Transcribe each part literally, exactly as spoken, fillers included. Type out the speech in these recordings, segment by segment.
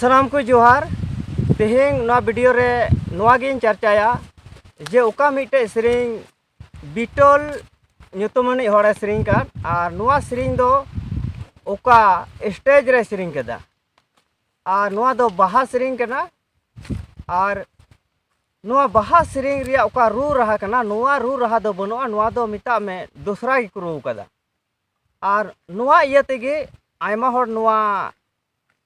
ᱥᱟᱱᱟᱢ ᱠᱚ ᱡᱚᱦᱟᱨ᱾ ᱛᱮᱦᱮᱧ ᱱᱚᱣᱟ ᱵᱷᱤᱰᱤᱭᱳ ᱨᱮ ᱱᱚᱣᱟ ᱜᱤᱧ ᱪᱟᱨᱪᱟᱭᱟ ᱡᱮ ᱚᱠᱟ ᱢᱤᱫᱴᱮᱡ ᱥᱮᱨᱮᱧ ᱵᱤᱴᱚᱞ ᱧᱩᱛᱩᱢᱟᱱᱤᱡ ᱦᱚᱲᱮ ᱥᱮᱨᱮᱧ ᱠᱟᱫ, ᱟᱨ ᱱᱚᱣᱟ ᱥᱮᱨᱮᱧ ᱫᱚ ᱚᱠᱟ ᱥᱴᱮᱡᱽ ᱨᱮ ᱥᱮᱨᱮᱧ ᱠᱟᱫᱟ, ᱟᱨ ᱱᱚᱣᱟ ᱫᱚ ᱵᱟᱦᱟ ᱥᱮᱨᱮᱧ ᱠᱟᱱᱟ᱾ ᱟᱨ ᱱᱚᱣᱟ ᱵᱟᱦᱟ ᱥᱮᱨᱮᱧ ᱨᱮᱭᱟᱜ ᱚᱠᱟ ᱨᱩ ᱨᱟᱦᱟ ᱠᱟᱱᱟ, ᱱᱚᱣᱟ ᱨᱩ ᱨᱟᱦᱟ ᱫᱚ ᱵᱟᱹᱱᱩᱜᱼᱟ, ᱱᱚᱣᱟ ᱫᱚ ᱢᱮᱛᱟᱜ ᱢᱮ ᱫᱚᱥᱨᱟ ᱜᱮᱠᱚ ᱨᱩ ᱠᱟᱫᱟ᱾ ᱟᱨ ᱱᱚᱣᱟ ᱤᱭᱟᱹ ᱛᱮᱜᱮ ᱟᱭᱢᱟ ᱦᱚᱲ ᱱᱚᱣᱟ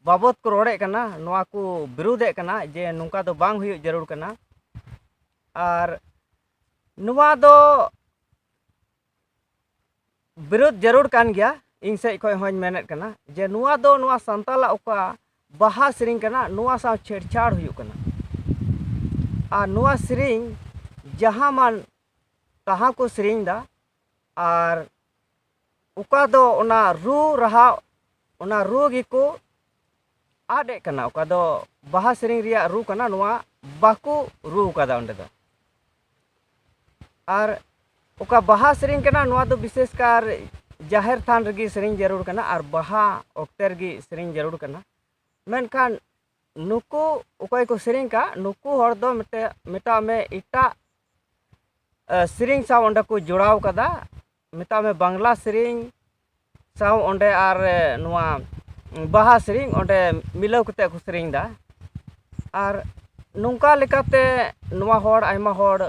ᱵᱟᱵᱚᱛ ᱠᱚ ᱨᱚᱲᱮᱫ ᱠᱟᱱᱟ, ᱱᱚᱣᱟ ᱠᱚ ᱵᱤᱨᱩᱫᱷᱮᱫ ᱠᱟᱱᱟ ᱡᱮ ᱱᱚᱝᱠᱟ ᱫᱚ ᱵᱟᱝ ᱦᱩᱭᱩᱜ ᱡᱟᱹᱨᱩᱲ ᱠᱟᱱᱟ᱾ ᱟᱨ ᱱᱚᱣᱟ ᱫᱚ ᱵᱤᱨᱩᱫᱷ ᱡᱟᱹᱨᱩᱲ ᱠᱟᱱ ᱜᱮᱭᱟ, ᱤᱧ ᱥᱮᱫ ᱠᱷᱚᱱ ᱦᱚᱸᱧ ᱢᱮᱱᱮᱫ ᱠᱟᱱᱟ ᱡᱮ ᱱᱚᱣᱟ ᱫᱚ ᱱᱚᱣᱟ ᱥᱟᱱᱛᱟᱞᱟᱜ ᱚᱠᱟ ᱵᱟᱦᱟ ᱥᱮᱨᱮᱧ ᱠᱟᱱᱟ, ᱱᱚᱣᱟ ᱥᱟᱶ ᱪᱷᱮᱲᱪᱷᱟᱲ ᱦᱩᱭᱩᱜ ᱠᱟᱱᱟ᱾ ᱟᱨ ᱱᱚᱣᱟ ᱥᱮᱨᱮᱧ ᱡᱟᱦᱟᱸ ᱢᱟᱱ ᱛᱟᱦᱟᱸ ᱠᱚ ᱥᱮᱨᱮᱧ ᱫᱟ, ᱟᱨ ᱚᱠᱟ ᱫᱚ ᱚᱱᱟ ᱨᱩ ᱨᱟᱦᱟ, ᱚᱱᱟ ᱨᱩ ᱜᱮᱠᱚ ᱟᱫ ᱮᱫ ᱠᱟᱱᱟ᱾ ᱚᱠᱟ ᱫᱚ ᱵᱟᱦᱟ ᱥᱮᱨᱮᱧ ᱨᱮᱭᱟᱜ ᱨᱩ ᱠᱟᱱᱟ, ᱱᱚᱣᱟ ᱵᱟᱠᱚ ᱨᱩ ᱠᱟᱫᱟ ᱚᱸᱰᱮ ᱫᱚ᱾ ᱟᱨ ᱚᱠᱟ ᱵᱟᱦᱟ ᱥᱮᱨᱮᱧ ᱠᱟᱱᱟ, ᱱᱚᱣᱟ ᱫᱚ ᱵᱤᱥᱮᱥ ᱠᱟᱨ ᱡᱟᱦᱮᱨ ᱛᱷᱟᱱ ᱨᱮᱜᱮ ᱥᱮᱨᱮᱧ ᱡᱟᱹᱨᱩᱲ ᱠᱟᱱᱟ ᱟᱨ ᱵᱟᱦᱟ ᱚᱠᱛᱮ ᱨᱮᱜᱮ ᱥᱮᱨᱮᱧ ᱡᱟᱹᱨᱩᱲ ᱠᱟᱱᱟ᱾ ᱢᱮᱱᱠᱷᱟᱱ ᱱᱩᱠᱩ ᱚᱠᱚᱭ ᱠᱚ ᱥᱮᱨᱮᱧ ᱠᱟᱜ, ᱱᱩᱠᱩ ᱦᱚᱲ ᱫᱚ ᱢᱤᱫᱴᱮᱡ, ᱢᱮᱛᱟᱜ ᱢᱮ, ᱮᱴᱟᱜ, ᱮ, ᱥᱮᱨᱮᱧ ᱥᱟᱶ ᱚᱸᱰᱮ ᱠᱚ ᱡᱚᱲᱟᱣ ᱠᱟᱫᱟ᱾ ᱢᱮᱛᱟᱜ ᱢᱮ ᱵᱟᱝᱞᱟ ᱥᱮᱨᱮᱧ ᱥᱟᱶ ᱚᱸᱰᱮ ᱟᱨ, ᱮ, ᱱᱚᱣᱟ ᱵᱟᱦᱟ ᱥᱮᱨᱮᱧ ᱚᱸᱰᱮ ᱢᱤᱞᱟᱹᱣ ᱠᱟᱛᱮ ᱠᱚ ᱥᱮᱨᱮᱧ ᱫᱟ᱾ ᱟᱨ ᱱᱚᱝᱠᱟ ᱞᱮᱠᱟᱛᱮ ᱱᱚᱣᱟ ᱦᱚᱲ, ᱟᱭᱢᱟ ᱦᱚᱲ,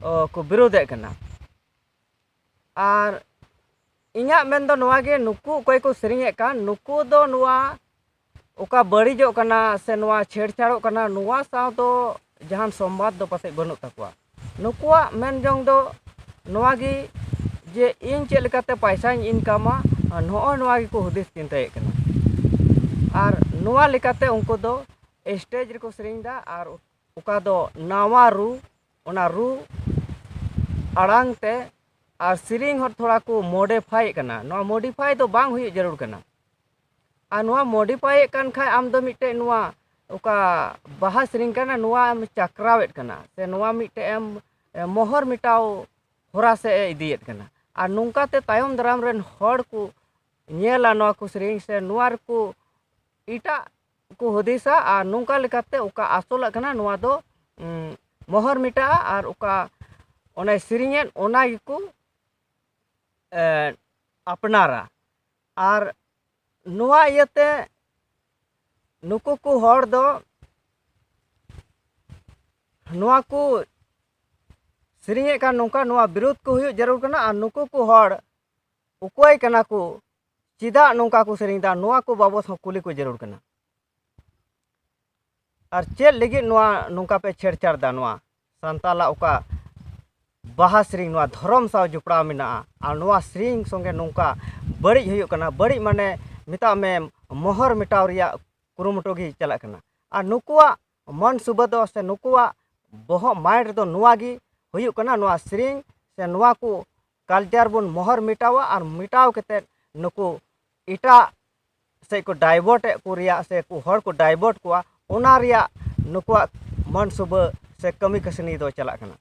ᱚ, ᱠᱚ ᱵᱤᱨᱳᱫᱷᱮᱫ ᱠᱟᱱᱟ᱾ ᱟᱨ ᱤᱧᱟᱹᱜ ᱢᱮᱱ ᱫᱚ ᱱᱚᱣᱟ ᱜᱮ, ᱱᱩᱠᱩ ᱚᱠᱚᱭ ᱠᱚ ᱥᱮᱨᱮᱧᱮᱫ ᱠᱟᱱ, ᱱᱩᱠᱩ ᱫᱚ ᱱᱚᱣᱟ ᱚᱠᱟ ᱵᱟᱹᱲᱤᱡᱚᱜ ᱠᱟᱱᱟ ᱥᱮ ᱱᱚᱣᱟ ᱪᱷᱮᱲᱪᱷᱟᱲᱚᱜ ᱠᱟᱱᱟ, ᱱᱚᱣᱟ ᱥᱟᱶ ᱫᱚ ᱡᱟᱦᱟᱱ ᱥᱚᱢᱵᱟᱫ ᱫᱚ ᱯᱟᱥᱮᱡ ᱵᱟᱹᱱᱩᱜ ᱛᱟᱠᱚᱣᱟ᱾ ᱱᱩᱠᱩᱣᱟᱜ ᱢᱮᱱ ᱡᱚᱝ ᱫᱚ ᱱᱚᱣᱟ ᱜᱮ ᱡᱮ ᱤᱧ ᱪᱮᱫ ᱞᱮᱠᱟᱛᱮ ᱯᱟᱭᱥᱟᱧ ᱤᱱᱠᱟᱢᱟ, ᱱᱚᱜᱼᱚᱭ ᱱᱚᱣᱟ ᱜᱮᱠᱚ ᱦᱩᱫᱤᱥ ᱪᱤᱱᱛᱟᱹᱭᱮᱫ ᱠᱟᱱᱟ᱾ ᱟᱨ ᱱᱚᱣᱟ ᱞᱮᱠᱟᱛᱮ ᱩᱱᱠᱩ ᱫᱚ ᱥᱴᱮᱡᱽ ᱨᱮᱠᱚ ᱥᱮᱨᱮᱧ ᱮᱫᱟ, ᱟᱨ ᱚᱠᱟ ᱫᱚ ᱱᱟᱣᱟ ᱨᱩ, ᱚᱱᱟ ᱨᱩ ᱟᱲᱟᱝ ᱛᱮ ᱟᱨ ᱥᱮᱨᱮᱧ ᱦᱚᱸ ᱛᱷᱚᱲᱟ ᱠᱚ ᱢᱚᱰᱤᱯᱷᱟᱭᱮᱫ ᱠᱟᱱᱟ᱾ ᱱᱚᱣᱟ ᱢᱚᱰᱤᱯᱷᱟᱭ ᱫᱚ ᱵᱟᱝ ᱦᱩᱭᱩᱜ ᱡᱟᱹᱨᱩᱲ ᱠᱟᱱᱟ᱾ ᱟᱨ ᱱᱚᱣᱟ ᱢᱚᱰᱤᱯᱷᱟᱭᱮᱫ ᱠᱟᱱ ᱠᱷᱟᱡ ᱟᱢ ᱫᱚ ᱢᱤᱫᱴᱮᱡ ᱱᱚᱣᱟ ᱚᱠᱟ ᱵᱟᱦᱟ ᱥᱮᱨᱮᱧ ᱠᱟᱱᱟ, ᱱᱚᱣᱟ ᱮᱢ ᱪᱟᱠᱨᱟᱣᱮᱫ ᱠᱟᱱᱟ, ᱥᱮ ᱱᱚᱣᱟ ᱢᱤᱫᱴᱮᱡ ᱮᱢ, ᱮ, ᱢᱚᱦᱚᱨ ᱢᱮᱴᱟᱣ ᱦᱚᱨᱟ ᱥᱮᱫ ᱮ ᱤᱫᱤᱭᱮᱫ ᱠᱟᱱᱟ᱾ ᱟᱨ ᱱᱚᱝᱠᱟ ᱛᱮ ᱛᱟᱭᱚᱢ ᱫᱟᱨᱟᱢ ᱨᱮᱱ ᱦᱚᱲ ᱠᱚ ᱧᱮᱞᱟ ᱱᱚᱣᱟ ᱠᱚ ᱥᱮᱨᱮᱧ, ᱥᱮ ᱱᱚᱣᱟ ᱨᱮᱠᱚ ᱮᱴᱟᱜ ᱠᱚ ᱦᱩᱫᱤᱥᱟ ᱟᱨ ᱱᱚᱝᱠᱟ ᱞᱮᱠᱟᱛᱮ ᱚᱠᱟ ᱟᱥᱚᱞᱟᱜ ᱠᱟᱱᱟ ᱱᱚᱣᱟ ᱫᱚ, ᱩᱸ, ᱢᱚᱦᱚᱨ ᱢᱮᱴᱟᱜᱼᱟ ᱟᱨ ᱚᱠᱟ ᱚᱱᱮ ᱥᱮᱨᱮᱧᱮᱫ ᱚᱱᱟ ᱜᱮᱠᱚ, ᱮᱸ, ᱟᱯᱱᱟᱨᱟ᱾ ᱟᱨ ᱱᱚᱣᱟ ᱤᱭᱟᱹᱛᱮ ᱱᱩᱠᱩ ᱠᱚ ᱦᱚᱲ ᱫᱚ ᱱᱚᱣᱟ ᱠᱚ ᱥᱮᱨᱮᱧᱮᱫ ᱠᱟᱱ ᱱᱚᱝᱠᱟ ᱱᱚᱣᱟ ᱵᱤᱨᱳᱫᱷ ᱠᱚ ᱦᱩᱭᱩᱜ ᱡᱟᱹᱨᱩᱲ ᱠᱟᱱᱟ᱾ ᱟᱨ ᱱᱩᱠᱩ ᱠᱚ ᱦᱚᱲ ᱚᱠᱚᱭ ᱠᱟᱱᱟ ᱠᱚ, ᱪᱮᱫᱟᱜ ᱱᱚᱝᱠᱟ ᱠᱚ ᱥᱮᱨᱮᱧ ᱮᱫᱟ, ᱱᱚᱣᱟ ᱠᱚ ᱵᱟᱵᱚᱫ ᱦᱚᱸ ᱠᱩᱞᱤ ᱠᱚ ᱡᱟᱹᱨᱩᱲ ᱠᱟᱱᱟ᱾ ᱟᱨ ᱪᱮᱫ ᱞᱟᱹᱜᱤᱫ ᱱᱚᱣᱟ ᱱᱚᱝᱠᱟ ᱯᱮ ᱪᱷᱮᱲᱪᱷᱟᱲ ᱮᱫᱟ? ᱱᱚᱣᱟ ᱥᱟᱱᱛᱟᱞᱟᱜ ᱚᱠᱟ ᱵᱟᱦᱟ ᱥᱮᱨᱮᱧ ᱱᱚᱣᱟ ᱫᱷᱚᱨᱚᱢ ᱥᱟᱶ ᱡᱚᱯᱲᱟᱣ ᱢᱮᱱᱟᱜᱼᱟ, ᱟᱨ ᱱᱚᱣᱟ ᱥᱮᱨᱮᱧ ᱥᱚᱸᱜᱮ ᱱᱚᱝᱠᱟ ᱵᱟᱹᱲᱤᱡ ᱦᱩᱭᱩᱜ ᱠᱟᱱᱟ, ᱵᱟᱹᱲᱤᱡ ᱢᱟᱱᱮ ᱢᱮᱛᱟᱜ ᱢᱮ ᱢᱚᱦᱚᱨ ᱢᱮᱴᱟᱣ ᱨᱮᱭᱟᱜ ᱠᱩᱨᱩᱢᱩᱴᱩ ᱜᱮ ᱪᱟᱞᱟᱜ ᱠᱟᱱᱟ᱾ ᱟᱨ ᱱᱩᱠᱩᱣᱟᱜ ᱢᱚᱱ ᱥᱩᱵᱟᱹ ᱫᱚ ᱥᱮ ᱱᱩᱠᱩᱣᱟᱜ ᱵᱚᱦᱚᱜ mind ᱨᱮᱫᱚ ᱱᱚᱣᱟ ᱜᱮ ᱦᱩᱭᱩᱜ ᱠᱟᱱᱟ, ᱱᱚᱣᱟ ᱥᱮᱨᱮᱧ ᱥᱮ ᱱᱚᱣᱟ ᱠᱚ culture ᱵᱚᱱ ᱢᱚᱦᱚᱨ ᱢᱮᱴᱟᱣᱟ ᱟᱨ ᱢᱮᱴᱟᱣ ᱠᱟᱛᱮᱫ ᱱᱩᱠᱩ ᱮᱴᱟᱜ ᱥᱮᱫ ᱠᱚ divert ᱮᱫ ᱠᱚ ᱨᱮᱭᱟᱜ ᱥᱮ ᱠᱚ ᱦᱚᱲ ᱠᱚ divert ᱠᱚᱣᱟ, ᱚᱱᱟ ᱨᱮᱭᱟᱜ ᱱᱩᱠᱩᱣᱟᱜ ᱢᱚᱱ ᱥᱩᱵᱟᱹ ᱥᱮ ᱠᱟᱹᱢᱤ ᱠᱟᱹᱥᱱᱤ ᱫᱚ ᱪᱟᱞᱟᱜ ᱠᱟᱱᱟ᱾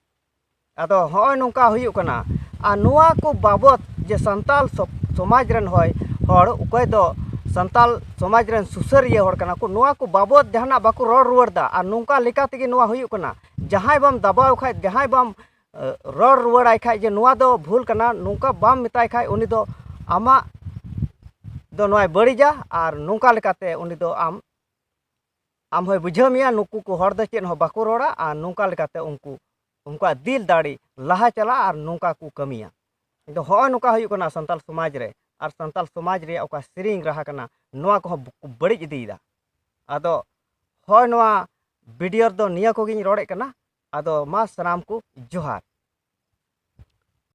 ᱟᱫᱚ ᱦᱚᱸᱜᱼᱚᱭ ᱱᱚᱝᱠᱟ ᱦᱩᱭᱩᱜ ᱠᱟᱱᱟ᱾ ᱟᱨ ᱱᱚᱣᱟ ᱠᱚ ᱵᱟᱵᱚᱛ ᱡᱮ ᱥᱟᱱᱛᱟᱞ ᱥᱚ-, ᱥᱚᱢᱟᱡᱽ ᱨᱮᱱ ᱦᱚᱭ ᱦᱚᱲ, ᱚᱠᱚᱭ ᱫᱚ ᱥᱟᱱᱛᱟᱞ ᱥᱚᱢᱟᱡᱽ ᱨᱮᱱ ᱥᱩᱥᱟᱹᱨᱤᱭᱟᱹ ᱦᱚᱲ ᱠᱟᱱᱟ ᱠᱚ, ᱱᱚᱣᱟ ᱠᱚ ᱵᱟᱵᱚᱛ ᱡᱟᱦᱟᱱᱟᱜ ᱵᱟᱠᱚ ᱨᱚᱲ ᱨᱩᱣᱟᱹᱲ ᱮᱫᱟ᱾ ᱟᱨ ᱱᱚᱝᱠᱟ ᱞᱮᱠᱟ ᱛᱮᱜᱮ ᱱᱚᱣᱟ ᱦᱩᱭᱩᱜ ᱠᱟᱱᱟ᱾ ᱡᱟᱦᱟᱸᱭ ᱵᱟᱢ ᱫᱟᱵᱟᱣ ᱠᱷᱟᱡ, ᱡᱟᱦᱟᱸᱭ ᱵᱟᱢ, ᱮ, ᱨᱚᱲ ᱨᱩᱣᱟᱹᱲᱟᱭ ᱠᱷᱟᱡ ᱡᱮ ᱱᱚᱣᱟ ᱫᱚ ᱵᱷᱩᱞ ᱠᱟᱱᱟ, ᱱᱚᱝᱠᱟ ᱵᱟᱢ ᱢᱮᱛᱟᱭ ᱠᱷᱟᱡ ᱩᱱᱤ ᱫᱚ ᱟᱢᱟᱜ ᱫᱚ ᱱᱚᱣᱟᱭ ᱵᱟᱹᱲᱤᱡᱟ᱾ ᱟᱨ ᱱᱚᱝᱠᱟ ᱞᱮᱠᱟᱛᱮ ᱩᱱᱤ ᱫᱚ ᱟᱢ, ᱟᱢ ᱦᱚᱸᱭ ᱵᱩᱡᱷᱟᱹᱣ ᱢᱮᱭᱟ ᱱᱩᱠᱩ ᱠᱚ ᱦᱚᱲ ᱫᱚ ᱪᱮᱫ ᱦᱚᱸ ᱵᱟᱠᱚ ᱨᱚᱲᱟ᱾ ᱟᱨ ᱱᱚᱝᱠᱟ ᱞᱮᱠᱟᱛᱮ ᱩᱱᱠᱩ, ᱩᱱᱠᱩᱣᱟᱜ ᱫᱤᱞ ᱫᱟᱲᱮ ᱞᱟᱦᱟ ᱪᱟᱞᱟᱜᱼᱟ ᱟᱨ ᱱᱚᱝᱠᱟ ᱠᱚ ᱠᱟᱹᱢᱤᱭᱟ᱾ ᱟᱫᱚ ᱦᱚᱸᱜᱼᱚᱭ ᱱᱚᱝᱠᱟ ᱦᱩᱭᱩᱜ ᱠᱟᱱᱟ ᱥᱟᱱᱛᱟᱞ ᱥᱚᱢᱟᱡᱽ ᱨᱮ᱾ ᱟᱨ ᱥᱟᱱᱛᱟᱞ ᱥᱚᱢᱟᱡᱽ ᱨᱮᱭᱟᱜ ᱚᱠᱟ ᱥᱮᱨᱮᱧ ᱨᱟᱦᱟ ᱠᱟᱱᱟ, ᱱᱚᱣᱟ ᱠᱚᱦᱚᱸ ᱵᱟᱹᱲᱤᱡ ᱤᱫᱤᱭᱮᱫᱟ᱾ ᱟᱫᱚ ᱦᱳᱭ, ᱱᱚᱣᱟ video ᱨᱮᱫᱚ ᱱᱤᱭᱟᱹ ᱠᱚᱜᱮᱧ ᱨᱚᱲᱮᱫ ᱠᱟᱱᱟ᱾ ᱟᱫᱚ ᱢᱟ ᱥᱟᱱᱟᱢ ᱠᱚ ᱡᱚᱦᱟᱨ᱾